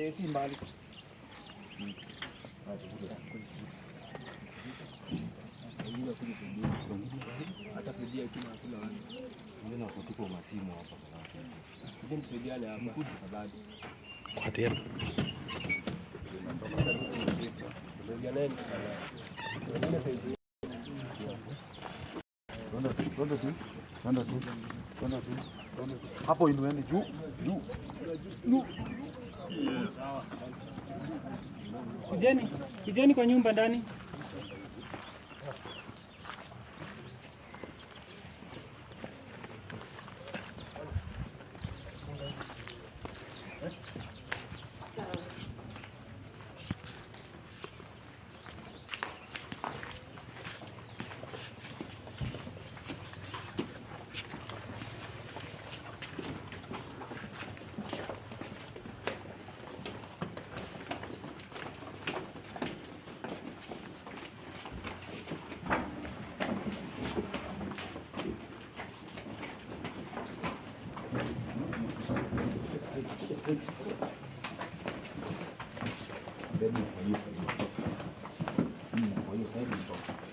Eh, si mbali. Wengine kuja saidia. Hata saidia kila hakuna watu. Wengine wako tu kwa masimu hapa kwa Kuja msaidiane hapa tafadhali. Kwa tena. Saidianeni. Wengine saidia. Twende tu, twende tu, twende tu, twende tu, twende tu. Hapo inueni juu, juu. Kujeni, kujeni kwa nyumba ndani. Bebe kwa hiyo side. Kwa hiyo side mtoke.